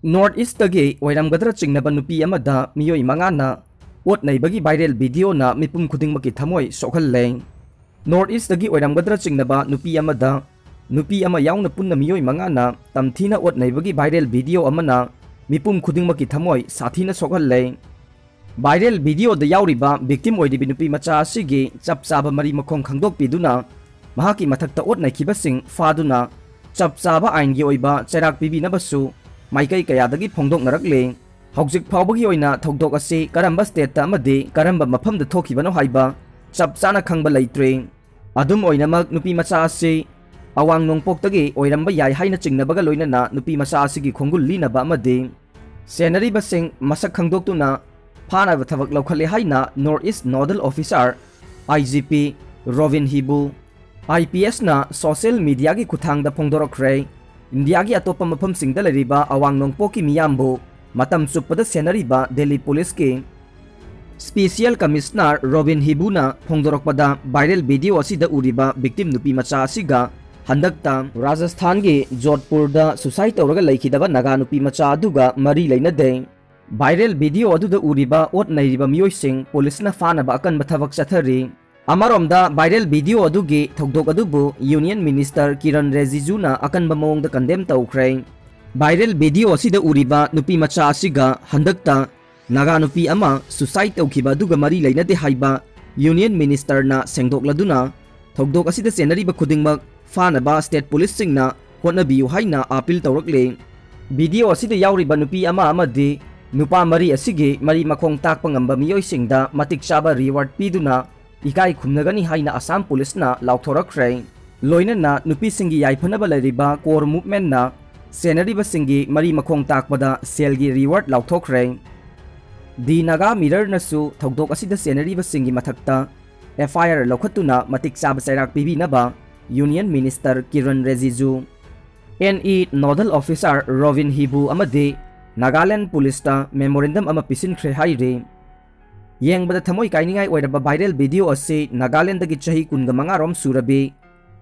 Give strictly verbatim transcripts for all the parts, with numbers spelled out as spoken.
North East ꯇꯒꯤ ꯑꯣꯏꯔꯝꯒꯗ꯭ꯔꯥ ꯆꯤꯡꯅꯕ ꯅꯨꯄꯤ ꯑꯃꯗ ꯃꯤꯑꯣꯏ ꯃꯉꯥꯅ ꯑꯣꯠ ꯅꯩꯕꯒꯤ viral video ꯅ ꯃꯤꯄꯨꯝ ꯈꯨꯗꯤꯡꯃꯛꯀꯤ ꯊꯃꯣꯏ ꯁꯣꯛꯍꯜꯂꯦ꯫ North East ꯇꯒꯤ ꯑꯣꯏꯔꯝꯒꯗ꯭ꯔꯥ ꯆꯤꯡꯅꯕ ꯅꯨꯄꯤ ꯑꯃꯗ ꯅꯨꯄꯤ ꯑꯃ ꯌꯥꯎꯅ ꯄꯨꯟꯅ ꯃꯤꯑꯣꯏ ꯃꯉꯥꯅ ꯇꯝꯊꯤꯅ ꯑꯣꯠ ꯅꯩꯕꯒꯤ viral video ꯑꯃꯅ ꯃꯤꯄꯨꯝ ꯈꯨꯗꯤꯡꯃꯛꯀꯤ ꯊꯃꯣꯏ ꯁꯥꯊꯤꯅ ꯁꯣꯛꯍꯜꯂꯦ꯫ Viral video ꯗ ꯌꯥꯎꯔꯤꯕ victim ꯑꯣꯏꯔꯤꯕꯤ ꯅꯨꯄꯤ ꯃꯆꯥ ꯑꯁꯤꯒꯤ ꯆꯞ ꯆꯥꯕ ꯃꯔꯤ ꯃꯈꯣꯡ ꯈꯪꯗꯣꯛꯄꯤꯗꯨꯅ ꯃꯍꯥꯛꯀꯤ ꯃꯊꯛꯇ ꯑꯣꯠ ꯅꯩꯈꯤꯕꯁꯤꯡ ꯐꯥꯗꯨꯅ ꯆꯞ ꯆꯥꯕ ꯑꯥꯏꯟꯒꯤ ꯑꯣꯏꯕ ꯆꯩꯔꯥꯛ ꯄꯤꯕꯤꯅꯕꯁꯨ ꯃꯥꯏꯀꯩ ꯀꯌꯥꯗꯒꯤ ꯐꯣꯡꯗꯣꯛꯅꯔꯛꯂꯤ꯫ ꯍꯧꯖꯤꯛ ꯐꯥꯎꯕꯒꯤ ꯑꯣꯏꯅ ꯊꯧꯗꯣꯛ ꯑꯁꯤ ꯀꯔꯝꯕ state ꯇ ꯑꯃꯗꯤ ꯀꯔꯝꯕ ꯃꯐꯝꯗ ꯊꯣꯛꯈꯤꯕꯅꯣ ꯍꯥꯏꯕ ꯆꯞ ꯆꯥꯅ ꯈꯪꯕ ꯂꯩꯇ꯭ꯔꯤ꯫ ꯑꯗꯨꯝ ꯑꯣꯏꯅꯃꯛ, ꯅꯨꯄꯤ ꯃꯆꯥ ꯑꯁꯤ ꯑꯋꯥꯡ ꯅꯣꯡꯄꯣꯛꯇꯒꯤ ꯑꯣꯏꯔꯝꯕ ꯌꯥꯏ ꯍꯥꯏꯅ ꯆꯤꯡꯅꯕꯒ ꯂꯣꯏꯅꯅ ꯅꯨꯄꯤ ꯃꯆꯥ ꯑꯁꯤꯒꯤ ꯈꯣꯡꯒꯨꯜ ꯂꯤꯅꯕ ꯑꯃꯗꯤ ꯁꯦꯟꯅꯔꯤꯕꯁꯤꯡ ꯃꯁꯛ ꯈꯪꯗꯣꯛꯇꯨꯅ ꯐꯥꯅꯕ ꯊꯕꯛ ꯂꯧꯈꯠꯂꯦ ꯍꯥꯏꯅ North East Nodal Officer, I G P, Robin Hibu, I P S ꯅ social media ꯒꯤ ꯈꯨꯠꯊꯥꯡꯗ ꯐꯣꯡꯗꯣꯔꯛꯈ꯭ꯔꯦ꯫ ꯏꯟꯗꯤꯌꯥꯒꯤ ꯑꯇꯣꯞꯄ ꯃꯐꯝꯁꯤꯡꯗ ꯂꯩꯔꯤꯕ ꯑꯋꯥꯡ ꯅꯣꯡꯄꯣꯛꯀꯤ ꯃꯤꯌꯥꯝꯕꯨ ꯃꯇꯝ ꯆꯨꯞꯄꯗ ꯁꯦꯟꯅꯔꯤꯕ ꯗꯦꯜꯂꯤ ꯄꯨꯂꯤꯁꯀꯤ Special Commissioner ꯔꯣꯕꯤꯟ ꯍꯤꯕꯨꯅ ꯐꯣꯡꯗꯣꯔꯛꯄꯗ, viral video ꯑꯁꯤꯗ ꯎꯔꯤꯕ victim ꯅꯨꯄꯤ ꯃꯆꯥ ꯑꯁꯤꯒ ꯍꯟꯗꯛꯇ ꯔꯥꯖꯁꯊꯥꯟꯒꯤ ꯖꯣꯙꯄꯨꯔꯗ suicide ꯇꯧꯔꯒ ꯂꯩꯈꯤꯗꯕ ꯅꯥꯒꯥ ꯅꯨꯄꯤ ꯃꯆꯥ ꯑꯗꯨꯒ ꯃꯔꯤ ꯂꯩꯅꯗꯦ꯫ Viral video ꯑꯗꯨꯗ ꯎꯔꯤꯕ ꯑꯣꯠ ꯅꯩꯔꯤꯕ ꯃꯤꯑꯣꯏꯁꯤꯡ ꯄꯨꯂꯤꯁꯅ ꯐꯥꯅꯕ ꯑꯀꯟꯕ ꯊꯕꯛ ꯆꯠꯊꯔꯤ꯫ ꯑꯃꯔꯣꯝꯗ, viral video ꯑꯗꯨꯒꯤ ꯊꯧꯗꯣꯛ ꯑꯗꯨꯕꯨ Union Minister ꯀꯤꯔꯟ ꯔꯤꯖꯤꯖꯨꯅ ꯑꯀꯟꯕ ꯃꯑꯣꯡꯗ condemn ꯇꯧꯈ꯭ꯔꯦ꯫ Viral video ꯑꯁꯤꯗ ꯎꯔꯤꯕ ꯅꯨꯄꯤ ꯃꯆꯥ ꯑꯁꯤꯒ ꯍꯟꯗꯛꯇ ꯅꯥꯒꯥ ꯅꯨꯄꯤ ꯑꯃ suicide ꯇꯧꯈꯤꯕ ꯑꯗꯨꯒ ꯃꯔꯤ ꯂꯩꯅꯗꯦ ꯍꯥꯏꯕ Union Minister ꯅ ꯁꯦꯡꯗꯣꯛꯂꯗꯨꯅ, ꯊꯧꯗꯣꯛ ꯑꯁꯤꯗ ꯆꯦꯟꯅꯔꯤꯕ ꯈꯨꯗꯤꯡꯃꯛ ꯐꯥꯅꯕ state ꯄꯨꯂꯤꯁꯁꯤꯡꯅ ꯍꯣꯠꯅꯕꯤꯌꯨ ꯍꯥꯏꯅ appeal ꯇꯧꯔꯛꯂꯤ꯫ Video ꯑꯁꯤꯗ ꯌꯥꯎꯔꯤꯕ ꯅꯨꯄꯤ ꯑꯃ ꯑꯃꯗꯤ ꯅꯨꯄꯥ ꯃꯔꯤ ꯑꯁꯤꯒꯤ ꯃꯔꯤ ꯃꯈꯣꯡ ꯇꯥꯛꯄ ꯉꯝꯕ ꯃꯤꯑꯣꯏꯁꯤꯡꯗ ꯃꯇꯤꯛ ꯆꯥꯕ reward ꯄꯤꯗꯨꯅ ꯏꯀꯥꯏ ꯈꯨꯝꯅꯒꯅꯤ ꯍꯥꯏꯅ ꯑꯁꯥꯝ ꯄꯨꯂꯤꯁꯅ ꯂꯥꯎꯊꯣꯔꯛꯈ꯭ꯔꯦ꯫ ꯂꯣꯏꯅꯅ ꯅꯨꯄꯤꯁꯤꯡꯒꯤ ꯌꯥꯏꯐꯅꯕ ꯂꯩꯔꯤꯕ CORE Movement ꯅ ꯁꯦꯟꯅꯔꯤꯕꯁꯤꯡꯒꯤ ꯃꯔꯤ ꯃꯈꯣꯡ ꯇꯥꯛꯄꯗ ꯁꯦꯜꯒꯤ reward ꯂꯥꯎꯊꯣꯛꯈ꯭ꯔꯦ꯫ The Naga Mirror ꯅꯁꯨ ꯊꯧꯗꯣꯛ ꯑꯁꯤꯗ ꯆꯦꯟꯅꯔꯤꯕꯁꯤꯡꯒꯤ ꯃꯊꯛꯇ F I R ꯂꯧꯈꯠꯇꯨꯅ ꯃꯇꯤꯛ ꯆꯥꯕ ꯆꯩꯔꯥꯛ ꯄꯤꯕꯤꯅꯕ Union Minister Kiren Rijiju, N E Nodal Officer Robin Hibu ꯑꯃꯗꯤ ꯅꯥꯒꯥꯂꯦꯟꯗ ꯄꯨꯂꯤꯁꯇ memorandum ꯑꯃ ꯄꯤꯁꯤꯟꯈ꯭ꯔꯦ ꯍꯥꯏꯔꯤ꯫ ꯌꯦꯡꯕꯗ ꯊꯃꯣꯏ ꯀꯥꯏꯅꯤꯡꯉꯥꯏ ꯑꯣꯏꯔꯕ viral video ꯑꯁꯤ ꯅꯥꯒꯥꯂꯦꯟꯗꯒꯤ ꯆꯍꯤ ꯀꯨꯟꯒ ꯃꯉꯥ ꯔꯣꯝ ꯁꯨꯔꯕꯤ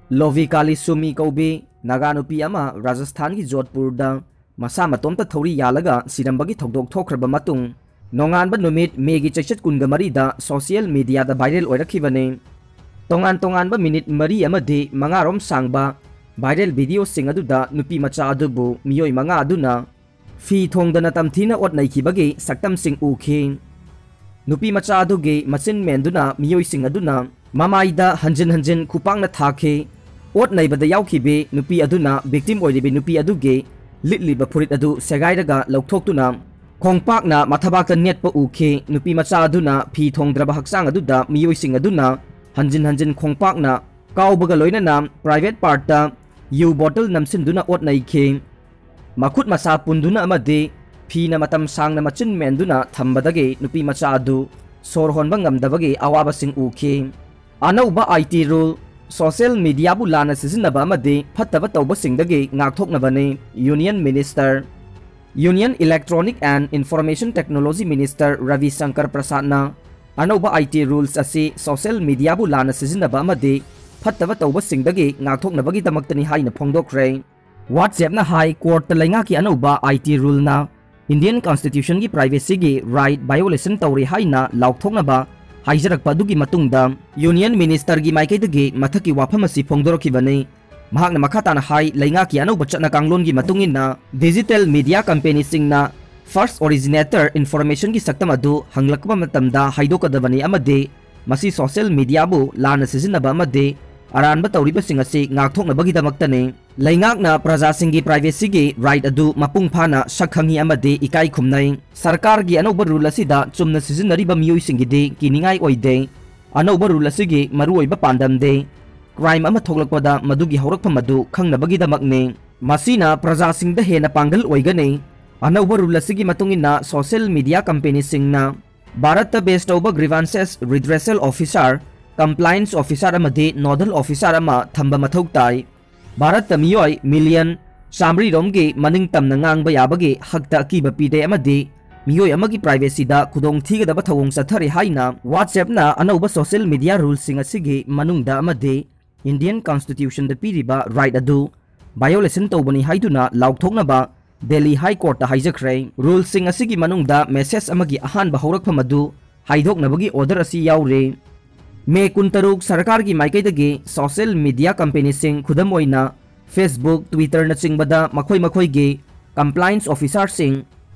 ꯂꯣꯚꯤ ꯀꯥꯂꯤ ꯁꯨꯃꯤ ꯀꯧꯕꯤ ꯅꯥꯒꯥ ꯅꯨꯄꯤ ꯑꯃ ꯔꯥꯖꯁꯊꯥꯟꯒꯤ ꯖꯣꯙꯄꯨꯔꯗ ꯃꯁꯥ ꯃꯇꯣꯝꯇ ꯊꯧꯔꯤ ꯌꯥꯜꯂꯒ ꯁꯤꯔꯝꯕꯒꯤ ꯊꯧꯗꯣꯛ ꯊꯣꯛꯈ꯭ꯔꯕ ꯃꯇꯨꯡ, ꯅꯣꯡꯉꯥꯟꯕ ꯅꯨꯃꯤꯠ ꯃꯦꯒꯤ ꯆꯩꯆꯠ ꯀꯨꯟꯒ ꯃꯔꯤꯗ ꯁꯣꯁꯤꯌꯦꯜ ꯃꯤꯗꯤꯌꯥꯗ ꯚꯥꯏꯔꯦꯜ ꯑꯣꯏꯔꯛꯈꯤꯕꯅꯤ꯫ ꯇꯣꯉꯥꯟ ꯇꯣꯉꯥꯟꯕ ꯃꯤꯅꯤꯠ ꯃꯔꯤ ꯑꯃꯗꯤ ꯃꯉꯥꯔꯣꯝ ꯁꯥꯡꯕ ꯚꯥꯏꯔꯦꯜ ꯚꯤꯗꯤꯑꯣꯁꯤꯡ ꯑꯗꯨꯗ ꯅꯨꯄꯤ ꯃꯆꯥ ꯑꯗꯨꯕꯨ ꯃꯤꯑꯣꯏ ꯃꯉꯥ ꯑꯗꯨꯅ ꯐꯤ ꯊꯣꯡꯗꯅ ꯇꯝꯊꯤꯅ ꯑꯣꯠ ꯅꯩꯈꯤꯕꯒꯤ ꯁꯛꯇꯝꯁꯤꯡ ꯎꯈꯤ꯫ ꯅꯨꯄꯤ ꯃꯆꯥ ꯑꯗꯨꯒꯤ ꯃꯆꯤꯟ ꯃꯦꯟꯗꯨꯅ ꯃꯤꯑꯣꯏꯁꯤꯡ ꯑꯗꯨꯅ ꯃꯃꯥꯏꯗ ꯍꯟꯖꯤꯟ ꯍꯟꯖꯤꯟ ꯈꯨꯄꯥꯛꯅ ꯊꯥꯈꯤ꯫ ꯑꯣꯠ ꯅꯩꯕꯗ ꯌꯥꯎꯈꯤꯕꯤ ꯅꯨꯄꯤ ꯑꯗꯨꯅ ꯚꯤꯛꯇꯤꯝ ꯑꯣꯏꯔꯤꯕꯤ ꯅꯨꯄꯤ ꯑꯗꯨꯒꯤ ꯂꯤꯠꯂꯤꯕ ꯐꯨꯔꯤꯠ ꯑꯗꯨ ꯁꯦꯒꯥꯏꯔꯒ ꯂꯧꯊꯣꯛꯇꯨꯅ ꯈꯣꯡꯄꯥꯛꯅ ꯃꯊꯕꯥꯛꯇ ꯅꯦꯠꯄ ꯎꯈꯤ꯫ ꯅꯨꯄꯤ ꯃꯆꯥ ꯑꯗꯨꯅ ꯐꯤ ꯊꯣꯡꯗ꯭ꯔꯕ ꯍꯛꯆꯥꯡ ꯑꯗꯨꯗ ꯃꯤꯑꯣꯏꯁꯤꯡ ꯑꯗꯨꯅ ꯍꯟꯖꯤꯟ ꯍꯟꯖꯤꯟ ꯈꯣꯡꯄꯥꯛꯅ ꯀꯥꯎꯕꯒ ꯂꯣꯏꯅꯅ ꯄ꯭ꯔꯥꯏꯚꯦꯠ ꯄꯥꯔꯠꯇ ꯌꯨ ꯕꯣꯇꯜ ꯅꯝꯁꯤꯟꯗꯨꯅ ꯑꯣꯠ ꯅꯩꯈꯤ꯫ ꯃꯈꯨꯠ ꯃꯁꯥ ꯄꯨꯟꯗꯨꯅ ꯑꯃꯗꯤ ꯐꯤꯅ ꯃꯇꯝ ꯁꯥꯡꯅ ꯃꯆꯤꯟ ꯃꯦꯟꯗꯨꯅ ꯊꯝꯕꯗꯒꯤ ꯅꯨꯄꯤ ꯃꯆꯥ ꯑꯗꯨ ꯁꯣꯔ ꯍꯣꯟꯕ ꯉꯝꯗꯕꯒꯤ ꯑꯋꯥꯕꯁꯤꯡ ꯎꯈꯤ꯫ ꯑꯅꯧꯕ ꯑꯥꯏ ꯇꯤ ꯔꯨꯜ, ꯁꯣꯁꯤꯌꯦꯜ ꯃꯤꯗꯤꯌꯥꯕꯨ ꯂꯥꯟꯅ ꯁꯤꯖꯤꯟꯅꯕ ꯑꯃꯗꯤ ꯐꯠꯇꯕ ꯇꯧꯕꯁꯤꯡꯗꯒꯤ ꯉꯥꯛꯊꯣꯛꯅꯕꯅꯤ꯫ Union minister, union electronic and information technology minister Ravi Shankar ꯄ꯭ꯔꯁꯥꯗꯅ ꯑꯅꯧꯕ ꯑꯥꯏ ꯇꯤ ꯔꯨꯜꯁ ꯑꯁꯤ ꯁꯣꯁꯤꯌꯦꯜ ꯃꯤꯗꯤꯌꯥꯕꯨ ꯂꯥꯟꯅ ꯁꯤꯖꯤꯟꯅꯕ ꯑꯃꯗꯤ ꯐꯠꯇꯕ ꯇꯧꯕꯁꯤꯡꯗꯒꯤ ꯉꯥꯛꯊꯣꯛꯅꯕꯒꯤꯗꯃꯛꯇꯅꯤ ꯍꯥꯏꯅ ꯐꯣꯡꯗꯣꯛꯈ꯭ꯔꯦ꯫ WhatsAppꯅ ꯍꯥꯏ, ꯀꯣꯔꯠꯇ ꯂꯩꯉꯥꯛꯀꯤ ꯑꯅꯧꯕ ꯑꯥꯏ ꯇꯤ ꯔꯨꯜꯅ ꯏꯟꯗꯤꯌꯟ ꯀꯟꯁꯇꯤꯇ꯭ꯌꯨꯁꯟꯒꯤ ꯄ꯭ꯔꯥꯏꯚꯦꯁꯤꯒꯤ ꯔꯥꯏꯠ ꯚꯥꯏꯑꯣꯂꯦꯁꯟ ꯇꯧꯔꯦ ꯍꯥꯏꯅ ꯂꯥꯎꯊꯣꯛꯅꯕ ꯍꯥꯏꯖꯔꯛꯄ ꯑꯗꯨꯒꯤ ꯃꯇꯨꯡꯗ ꯌꯨꯅꯤꯌꯟ ꯃꯤꯅꯤꯁꯇꯔꯒꯤ ꯃꯥꯏꯀꯩꯗꯒꯤ ꯃꯊꯛꯀꯤ ꯋꯥꯐꯝ ꯑꯁꯤ ꯐꯣꯡꯗꯣꯔꯛꯈꯤꯕꯅꯤ꯫ ꯃꯍꯥꯛꯅ ꯃꯈꯥ ꯇꯥꯅ ꯍꯥꯏ, ꯂꯩꯉꯥꯛꯀꯤ ꯑꯅꯧꯕ ꯆꯠꯅ ꯀꯥꯡꯂꯣꯟꯒꯤ ꯃꯇꯨꯡ ꯏꯟꯅ ꯗꯤꯖꯤꯇꯦꯜ ꯃꯤꯗꯤꯌꯥ ꯀꯝꯄꯦꯅꯤꯁꯤꯡꯅ ꯐꯥꯔꯁ ꯑꯣꯔꯤꯖꯤꯅꯦꯇꯔ ꯏꯟꯐꯣꯔꯃꯦꯁꯟꯒꯤ ꯁꯛꯇꯝ ꯑꯗꯨ ꯍꯪꯂꯛꯄ ꯃꯇꯝꯗ ꯍꯥꯏꯗꯣꯛꯀꯗꯕꯅꯤ ꯑꯃꯗꯤ ꯃꯁꯤ ꯁꯣꯁꯤꯌꯦꯜ ꯃꯤꯗꯤꯌꯥꯕꯨ ꯂꯥꯟꯅ ꯁꯤꯖꯤꯟꯅꯕ ꯑꯃꯗꯤ ꯑꯔꯥꯟꯕ ꯇꯧꯔꯤꯕꯁꯤꯡ ꯑꯁꯤ ꯉꯥꯛꯊꯣꯛꯅꯕꯒꯤꯗꯃꯛꯇꯅꯤ꯫ ꯂꯩꯉꯥꯛꯅ ꯄ꯭ꯔꯖꯥꯁꯤꯡꯒꯤ ꯄ꯭ꯔꯥꯏꯚꯦꯁꯤꯒꯤ ꯔꯥꯏꯠ ꯑꯗꯨ ꯃꯄꯨꯡ ꯐꯥꯅ ꯁꯛ ꯈꯪꯉꯤ ꯑꯃꯗꯤ ꯏꯀꯥꯏ ꯈꯨꯝꯅꯩ꯫ ꯁꯔꯀꯥꯔꯒꯤ ꯑꯅꯧꯕ ꯔꯨꯜ ꯑꯁꯤꯗ ꯆꯨꯝꯅ ꯁꯤꯖꯤꯟꯅꯔꯤꯕ ꯃꯤꯑꯣꯏꯁꯤꯡꯒꯤꯗꯤ ꯀꯤꯅꯤꯡꯉꯥꯏ ꯑꯣꯏꯗꯦ꯫ ꯑꯅꯧꯕ ꯔꯨꯜ ꯑꯁꯤꯒꯤ ꯃꯔꯨꯑꯣꯏꯕ ꯄꯥꯟꯗꯝꯗꯤ ꯀ꯭ꯔꯥꯏꯝ ꯑꯃ ꯊꯣꯛꯂꯛꯄꯗ ꯃꯗꯨꯒꯤ ꯍꯧꯔꯛꯐꯝ ꯑꯗꯨ ꯈꯪꯅꯕꯒꯤꯗꯃꯛꯅꯤ꯫ ꯃꯁꯤꯅ ꯄ꯭ꯔꯖꯥꯁꯤꯡꯗ ꯍꯦꯟꯅ ꯄꯥꯡꯒꯜ ꯑꯣꯏꯒꯅꯤ꯫ ꯑꯅꯧꯕ ꯔꯨꯜ ꯑꯁꯤꯒꯤ ꯃꯇꯨꯡ ꯏꯟꯅ ꯁꯣꯁꯤꯌꯦꯜ ꯃꯤꯗꯤꯌꯥ ꯀꯝꯄꯦꯅꯤꯁꯤꯡꯅ ꯚꯥꯔꯠꯇ ꯕꯦꯁ ꯇꯧꯕ ꯒ꯭ꯔꯤꯚꯥꯟꯁꯦꯁ ꯔꯤꯗ꯭ꯔꯦꯁꯦꯜ ꯑꯣꯐꯤꯁꯥꯔ, ꯀꯝꯄ꯭ꯂꯥꯏꯟꯁ ꯑꯣꯐꯤꯁꯥꯔ ꯑꯃꯗꯤ ꯅꯣꯗꯜ ꯑꯣꯐꯤꯁꯥꯔ ꯑꯃ ꯊꯝꯕ ꯃꯊꯧ ꯇꯥꯏ꯫ ꯚꯥꯔꯠꯇ ꯃꯤꯑꯣꯏ ꯃꯤꯂꯤꯌꯟ ꯆꯥꯃꯔꯤꯔꯣꯝꯒꯤ ꯃꯅꯤꯡ ꯇꯝꯅ ꯉꯥꯡꯕ ꯌꯥꯕꯒꯤ ꯍꯛꯇ ꯑꯀꯤꯕ ꯄꯤꯗꯦ ꯑꯃꯗꯤ ꯃꯤꯑꯣꯏ ꯑꯃꯒꯤ ꯄ꯭ꯔꯥꯏꯚꯦꯁꯤꯗ ꯈꯨꯗꯣꯡ ꯊꯤꯒꯗꯕ ꯊꯧꯑꯣꯡ ꯆꯠꯊꯔꯤ ꯍꯥꯏꯅ WhatsAppꯅ ꯑꯅꯧꯕ ꯁꯣꯁꯤꯌꯦꯜ ꯃꯤꯗꯤꯌꯥ ꯔꯨꯜꯁꯤꯡ ꯑꯁꯤꯒꯤ ꯃꯅꯨꯡꯗ ꯑꯃꯗꯤ ꯏꯟꯗꯤꯌꯟ ꯀꯟꯁꯇꯤꯇ꯭ꯌꯨꯁꯟꯗ ꯄꯤꯔꯤꯕ ꯔꯥꯏꯠ ꯑꯗꯨ ꯚꯥꯏꯑꯣꯂꯦꯁꯟ ꯇꯧꯕꯅꯤ ꯍꯥꯏꯗꯨꯅ ꯂꯥꯎꯊꯣꯛꯅꯕ ꯗꯦꯜꯂꯤ ꯍꯥꯏ ꯀꯣꯔꯠꯇ ꯍꯥꯏꯖꯈ꯭ꯔꯦ꯫ ꯔꯨꯜꯁꯤꯡ ꯑꯁꯤꯒꯤ ꯃꯅꯨꯡꯗ ꯃꯦꯁꯦꯖ ꯑꯃꯒꯤ ꯑꯍꯥꯟꯕ ꯍꯧꯔꯛꯐꯝ ꯑꯗꯨ ꯍꯥꯏꯗꯣꯛꯅꯕꯒꯤ ꯑꯣꯔꯗꯔ ꯑꯁꯤ ꯌꯥꯎꯔꯤ꯫ ꯃꯦ ꯀꯨꯟꯇꯔꯨꯛ ꯁꯔꯀꯥꯔꯒꯤ ꯃꯥꯏꯀꯩꯗꯒꯤ ꯁꯣꯁꯤꯌꯦꯜ ꯃꯤꯗꯤꯌꯥ ꯀꯝꯄꯦꯅꯤꯁꯤꯡ, ꯈꯨꯗꯝ ꯑꯣꯏꯅ Facebook, Twitterꯅꯆꯤꯡꯕꯗ ꯃꯈꯣꯏ ꯃꯈꯣꯏꯒꯤ ꯀꯝꯄ꯭ꯂꯥꯏꯟꯁ ꯑꯣꯐꯤꯁꯥꯔꯁꯤꯡ,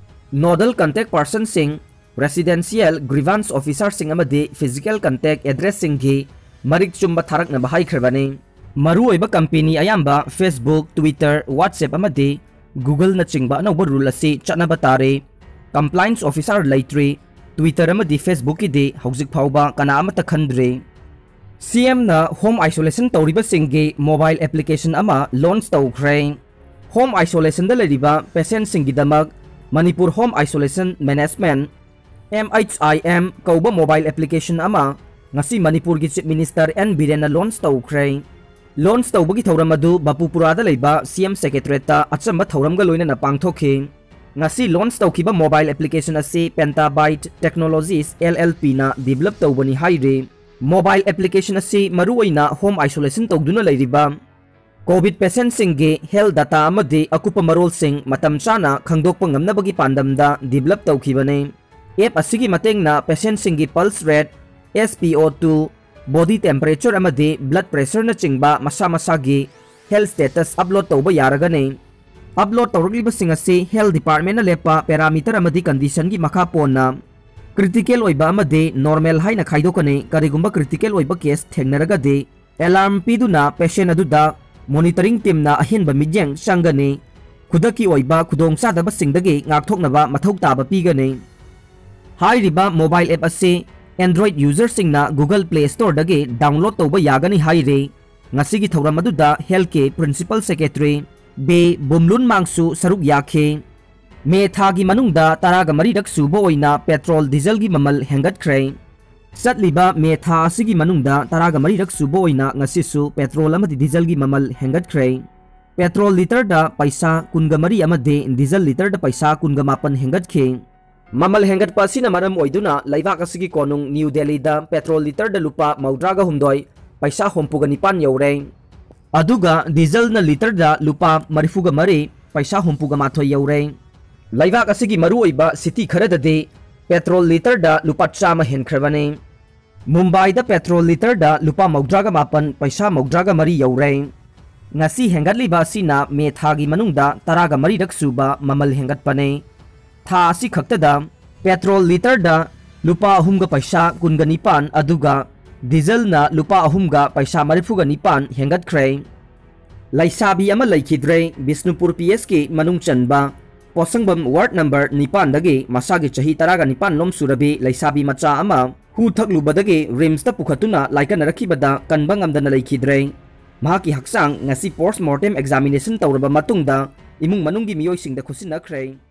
ꯅꯣꯗꯜ ꯀꯟꯇꯦꯛ ꯄꯔꯁꯟꯁꯤꯡ, ꯔꯦꯁꯤꯗꯦꯟꯁꯤꯌꯦꯜ ꯒ꯭ꯔꯤꯚꯥꯟꯁ ꯑꯣꯐꯤꯁꯥꯔꯁꯤꯡ ꯑꯃꯗꯤ ꯐꯤꯖꯤꯀꯦꯜ ꯀꯟꯇꯦꯛ ꯑꯦꯗ꯭ꯔꯦꯁꯁꯤꯡꯒꯤ ꯃꯔꯤꯛ ꯆꯨꯝꯕ ꯊꯥꯔꯛꯅꯕ ꯍꯥꯏꯈ꯭ꯔꯕꯅꯤ꯫ ꯃꯔꯨꯑꯣꯏꯕ ꯀꯝꯄꯦꯅꯤ ꯑꯌꯥꯝꯕ Facebook, Twitter, WhatsApp ꯑꯃꯗꯤ Googleꯅꯆꯤꯡꯕ ꯑꯅꯧꯕ ꯔꯨꯜ ꯑꯁꯤ ꯆꯠꯅꯕ ꯇꯥꯔꯦ꯫ ꯀꯝꯄ꯭ꯂꯥꯏꯟꯁ ꯑꯣꯐꯤꯁꯥꯔ ꯂꯩꯇ꯭ꯔꯤ꯫ Twitter ꯑꯃꯗꯤ Facebookꯀꯤꯗꯤ ꯍꯧꯖꯤꯛ ꯐꯥꯎꯕ ꯀꯅꯥ ꯑꯃꯠꯇ ꯈꯟꯗ꯭ꯔꯤ꯫ ꯁꯤꯑꯦꯝꯅ ꯍꯣꯝ ꯑꯥꯏꯁꯣꯂꯦꯁꯟ ꯇꯧꯔꯤꯕꯁꯤꯡꯒꯤ ꯃꯣꯕꯥꯏꯜ ꯑꯦꯄ꯭ꯂꯤꯀꯦꯁꯟ ꯑꯃ ꯂꯣꯟꯆ ꯇꯧꯈ꯭ꯔꯦ꯫ ꯍꯣꯝ ꯑꯥꯏꯁꯣꯂꯦꯁꯟꯗ ꯂꯩꯔꯤꯕ ꯄꯦꯁꯦꯟꯠꯁꯤꯡꯒꯤꯗꯃꯛ Manipur home isolation management, MHIM, ꯀꯧꯕ ꯃꯣꯕꯥꯏꯜ ꯑꯦꯄ꯭ꯂꯤꯀꯦꯁꯟ ꯑꯃ ꯉꯁꯤ ꯃꯅꯤꯄꯨꯔꯒꯤ ꯆꯤꯐ ꯃꯤꯅꯤꯁꯇꯔ ꯑꯦꯟ ꯕꯤꯔꯦꯟꯅ ꯂꯣꯟꯆ ꯇꯧꯈ꯭ꯔꯦ꯫ ꯂꯣꯟꯆ ꯇꯧꯕꯒꯤ ꯊꯧꯔꯝ ꯑꯗꯨ ꯕꯥꯄꯨꯄꯨꯔꯥꯗ ꯂꯩꯕ ꯁꯤꯑꯦꯝ ꯁꯦꯀ꯭ꯔꯦꯇꯔꯤꯌꯦꯠꯇ ꯑꯆꯝꯕ ꯊꯧꯔꯝꯒ ꯂꯣꯏꯅꯅ ꯄꯥꯡꯊꯣꯛꯈꯤ꯫ ꯉꯁꯤ ꯂꯣꯟꯆ ꯇꯧꯈꯤꯕ ꯃꯣꯕꯥꯏꯜ ꯑꯦꯄ꯭ꯂꯤꯀꯦꯁꯟ ꯑꯁꯤ Petabyte Technologies LLPꯅ ꯗꯤꯕꯦꯂꯞ ꯇꯧꯕꯅꯤ ꯍꯥꯏꯔꯤ꯫ ꯃꯣꯕꯥꯏꯜ ꯑꯦꯄ꯭ꯂꯤꯀꯦꯁꯟ ꯑꯁꯤ ꯃꯔꯨꯑꯣꯏꯅ ꯍꯣꯝ ꯑꯥꯏꯁꯣꯂꯦꯁꯟ ꯇꯧꯗꯨꯅ ꯂꯩꯔꯤꯕ ꯀꯣꯚꯤꯗ ꯄꯦꯁꯦꯟꯠꯁꯤꯡꯒꯤ ꯍꯦꯜꯊ ꯗꯥꯇꯥ ꯑꯃꯗꯤ ꯑꯀꯨꯞꯄ ꯃꯔꯣꯜꯁꯤꯡ ꯃꯇꯝ ꯆꯥꯅ ꯈꯪꯗꯣꯛꯄ ꯉꯝꯅꯕꯒꯤ ꯄꯥꯟꯗꯝꯗ ꯗꯤꯕꯦꯂꯞ ꯇꯧꯈꯤꯕꯅꯤ꯫ ꯑꯦꯞ ꯑꯁꯤꯒꯤ ꯃꯇꯦꯡꯅ ꯄꯦꯁꯦꯟꯠꯁꯤꯡꯒꯤ pulse rate, SpO two, body temperature ꯑꯃꯗꯤ ꯕ꯭ꯂꯗ ꯄ꯭ꯔꯦꯁꯔꯅꯆꯤꯡꯕ ꯃꯁꯥ ꯃꯁꯥꯒꯤ ꯍꯦꯜꯊ ꯁ꯭ꯇꯦꯇꯁ ꯑꯞꯂꯣꯗ ꯇꯧꯕ ꯌꯥꯔꯒꯅꯤ꯫ ꯑꯞꯂꯣꯗ ꯇꯧꯔꯛꯂꯤꯕꯁꯤꯡ ꯑꯁꯤ ꯍꯦꯜꯊ ꯗꯤꯄꯥꯔꯠꯃꯦꯟꯠꯅ ꯂꯦꯞꯄ ꯄꯦꯔꯥꯃꯤꯇꯔ ꯑꯃꯗꯤ ꯀꯟꯗꯤꯁꯟꯒꯤ ꯃꯈꯥ ꯄꯣꯟꯅ ꯀ꯭ꯔꯤꯇꯤꯀꯦꯜ ꯑꯣꯏꯕ ꯑꯃꯗꯤ ꯅꯣꯔꯃꯦꯜ ꯍꯥꯏꯅ ꯈꯥꯏꯗꯣꯛꯀꯅꯤ꯫ ꯀꯔꯤꯒꯨꯝꯕ ꯀ꯭ꯔꯤꯇꯤꯀꯦꯜ ꯑꯣꯏꯕ ꯀꯦꯁ ꯊꯦꯡꯅꯔꯒꯗꯤ ꯑꯦꯂꯥꯔꯝ ꯄꯤꯗꯨꯅ ꯄꯦꯁꯦꯟꯠ ꯑꯗꯨꯗ ꯃꯣꯅꯤꯇꯔꯤꯡ ꯇꯤꯝꯅ ꯑꯍꯦꯟꯕ ꯃꯤꯠꯌꯦꯡ ꯆꯪꯒꯅꯤ꯫ ꯈꯨꯗꯛꯀꯤ ꯑꯣꯏꯕ ꯈꯨꯗꯣꯡꯆꯥꯗꯕꯁꯤꯡꯗꯒꯤ ꯉꯥꯛꯊꯣꯛꯅꯕ ꯃꯊꯧ ꯇꯥꯕ ꯄꯤꯒꯅꯤ꯫ ꯍꯥꯏꯔꯤꯕ ꯃꯣꯕꯥꯏꯜ ꯑꯦꯞ ꯑꯁꯤ Android ꯌꯨꯖꯔꯁꯤꯡꯅ Google Play Storeꯗꯒꯤ ꯗꯥꯎꯟꯂꯣꯗ ꯇꯧꯕ ꯌꯥꯒꯅꯤ ꯍꯥꯏꯔꯤ꯫ ꯉꯁꯤꯒꯤ ꯊꯧꯔꯝ ꯑꯗꯨꯗ ꯍꯦꯜꯊꯀꯤ ꯄ꯭ꯔꯤꯟꯁꯤꯄꯜ ꯁꯦꯀ꯭ꯔꯦꯇꯔꯤ ꯕꯤ ꯕꯨꯝꯂꯨꯟ ꯃꯥꯡꯁꯨ ꯁꯔꯨꯛ ꯌꯥꯈꯤ꯫ ꯃꯦ ꯊꯥꯒꯤ ꯃꯅꯨꯡꯗ ꯇꯔꯥꯒ ꯃꯔꯤꯔꯛ ꯁꯨꯕ ꯑꯣꯏꯅ ꯄꯦꯇ꯭ꯔꯣꯜ ꯗꯤꯖꯜꯒꯤ ꯃꯃꯜ ꯍꯦꯟꯒꯠꯈ꯭ꯔꯦ꯫ ꯆꯠꯂꯤꯕ ꯃꯦ ꯊꯥ ꯑꯁꯤꯒꯤ ꯃꯅꯨꯡꯗ ꯇꯔꯥꯒ ꯃꯔꯤꯔꯛ ꯁꯨꯕ ꯑꯣꯏꯅ ꯉꯁꯤꯁꯨ ꯄꯦꯇ꯭ꯔꯣꯜ ꯑꯃꯗꯤ ꯗꯤꯖꯜꯒꯤ ꯃꯃꯜ ꯍꯦꯟꯒꯠꯈ꯭ꯔꯦ꯫ ꯄꯦꯇ꯭ꯔꯣꯜ ꯂꯤꯇꯔꯗ ꯄꯩꯁꯥ ꯀꯨꯟꯒ ꯃꯔꯤ ꯑꯃꯗꯤ ꯗꯤꯖꯜ ꯂꯤꯇꯔꯗ ꯄꯩꯁꯥ ꯀꯨꯟꯒ ꯃꯥꯄꯟ ꯍꯦꯟꯒꯠꯈꯤ꯫ ꯃꯃꯜ ꯍꯦꯟꯒꯠꯄ ꯑꯁꯤꯅ ꯃꯔꯝ ꯑꯣꯏꯗꯨꯅ ꯂꯩꯕꯥꯛ ꯑꯁꯤꯒꯤ ꯀꯣꯅꯨꯡ ꯅ꯭ꯌꯨ ꯗꯦꯜꯂꯤꯗ ꯄꯦꯇ꯭ꯔꯣꯜ ꯂꯤꯇꯔꯗ ꯂꯨꯄꯥ ꯃꯧꯗ꯭ꯔꯥꯒ ꯍꯨꯝꯗꯣꯏ, ꯄꯩꯁꯥ ꯍꯨꯝꯐꯨꯒ ꯅꯤꯄꯥꯟ ꯌꯧꯔꯦ꯫ ꯑꯗꯨꯒ ꯗꯤꯖꯜꯅ ꯂꯤꯇꯔꯗ ꯂꯨꯄꯥ ꯃꯔꯤꯐꯨꯒ ꯃꯔꯤ, ꯄꯩꯁꯥ ꯍꯨꯝꯐꯨꯒ ꯃꯥꯊꯣꯏ ꯌꯧꯔꯦ꯫ ꯂꯩꯕꯥꯛ ꯑꯁꯤꯒꯤ ꯃꯔꯨꯑꯣꯏꯕ ꯁꯤꯇꯤ ꯈꯔꯗꯗꯤ ꯄꯦꯇ꯭ꯔꯣꯜ ꯂꯤꯇꯔꯗ ꯂꯨꯄꯥ ꯆꯥꯝꯃ ꯍꯦꯟꯈ꯭ꯔꯕꯅꯤ꯫ ꯃꯨꯝꯕꯥꯏꯗ ꯄꯦꯇ꯭ꯔꯣꯜ ꯂꯤꯇꯔꯗ ꯂꯨꯄꯥ ꯃꯧꯗ꯭ꯔꯥꯒ ꯃꯥꯄꯟ ꯄꯩꯁꯥ ꯃꯧꯗ꯭ꯔꯥꯒ ꯃꯔꯤ ꯌꯧꯔꯦ꯫ ꯉꯁꯤ ꯍꯦꯟꯒꯠꯂꯤꯕ ꯑꯁꯤꯅ ꯃꯦ ꯊꯥꯒꯤ ꯃꯅꯨꯡꯗ ꯇꯔꯥꯒ ꯃꯔꯤꯔꯛ ꯁꯨꯕ ꯃꯃꯜ ꯍꯦꯟꯒꯠꯄꯅꯤ꯫ ꯊꯥ ꯑꯁꯤ ꯈꯛꯇꯗ ꯄꯦꯇ꯭ꯔꯣꯜ ꯂꯤꯇꯔꯗ ꯂꯨꯄꯥ ꯑꯍꯨꯝꯒ ꯄꯩꯁꯥ ꯀꯨꯟꯒ ꯅꯤꯄꯥꯟ, ꯑꯗꯨꯒ ꯗꯤꯖꯜꯅ ꯂꯨꯄꯥ ꯑꯍꯨꯝꯒ ꯄꯩꯁꯥ ꯃꯔꯤꯐꯨꯒ ꯅꯤꯄꯥꯟ ꯍꯦꯟꯒꯠꯈ꯭ꯔꯦ꯫ ꯂꯩꯁꯥꯕꯤ ꯑꯃ ꯂꯩꯈꯤꯗ꯭ꯔꯦ꯫ ꯕꯤꯁꯅꯨꯄꯨꯔ ꯄꯤ ꯑꯦꯁꯀꯤ ꯃꯅꯨꯡ ꯆꯟꯕ ꯄꯣꯠꯁꯪꯕꯝ ꯋꯥꯔꯗ ꯅꯝꯕꯔ ꯅꯤꯄꯥꯟꯗꯒꯤ ꯃꯁꯥꯒꯤ ꯆꯍꯤ ꯇꯔꯥꯒ ꯅꯤꯄꯥꯟ ꯂꯣꯝ ꯁꯨꯔꯕꯤ ꯂꯩꯁꯥꯕꯤ ꯃꯆꯥ ꯑꯃ ꯍꯨ ꯊꯛꯂꯨꯕꯗꯒꯤ ꯔꯤꯝꯁꯇ ꯄꯨꯈꯠꯇꯨꯅ ꯂꯥꯏꯀꯠꯅꯔꯛꯈꯤꯕꯗ ꯀꯟꯕ ꯉꯝꯗꯅ ꯂꯩꯈꯤꯗ꯭ꯔꯦ꯫ ꯃꯍꯥꯛꯀꯤ ꯍꯛꯆꯥꯡ ꯉꯁꯤ ꯄꯣꯁꯃꯣꯔꯇꯦꯝ ꯑꯦꯛꯖꯥꯃꯤꯅꯦꯁꯟ ꯇꯧꯔꯕ ꯃꯇꯨꯡꯗ ꯏꯃꯨꯡ ꯃꯅꯨꯡꯒꯤ ꯃꯤꯑꯣꯏꯁꯤꯡꯗ ꯈꯨꯠꯁꯤꯟꯅꯈ꯭ꯔꯦ꯫